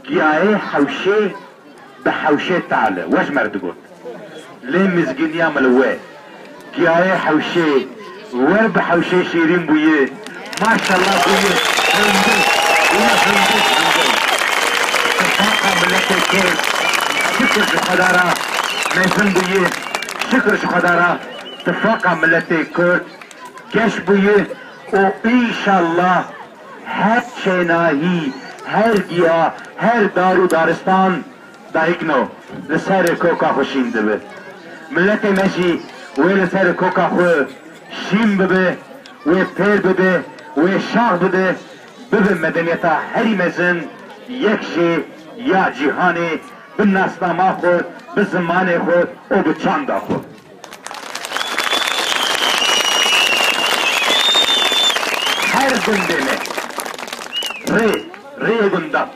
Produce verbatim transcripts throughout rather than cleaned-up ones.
Giyayê hewşê bi hewşê tal e, we ji me re digot. Lê mizgîniya min li we. Giyayê hewşê wer bi hewşê şîrîn bûye. Maşallah bûye. Hindik. Bûye hindik, hindik. Tifaqa miletê Kurd. Şikir ji Xweda re mezin bûye. Şikir ji Xweda re tifaqa miletê Kurd geş bûye û înşallah her çênahî, her giya, her dar û daristan dayikno li ser koka xwe şîn dibe. Miletê me jî wê li ser koka xwe şîn bibe, wê pêr bibe, wê şax bibe, bibe medeniyeta herî mezin, yek jê ya cîhanê, bi nasnama xwe, bi zimanê xwe û bi çanda xwe. Her gundê me rê, rêyê gundan.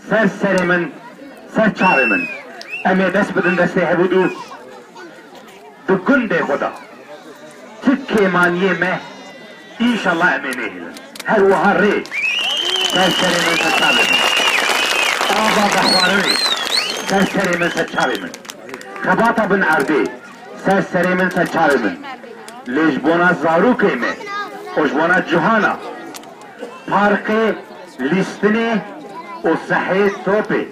Ser serê min, ser çavê min. Em ê dest bidin destê hevûdû. Di gundê xwe de ti kêmaniyê me, înşallah em ê nehêlin. Her wiha rê, ser serê min, ser çavê min. Ava vexwarinê, ser serê min, ser çavê min. Xebata bin erdê, ser serê min, ser çavê min. Lê ji bona zarokê me û ji bona cihana, parkê lîstinê û sehê topê,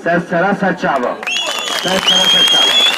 ser sera ser çava. Ser sera ser çava.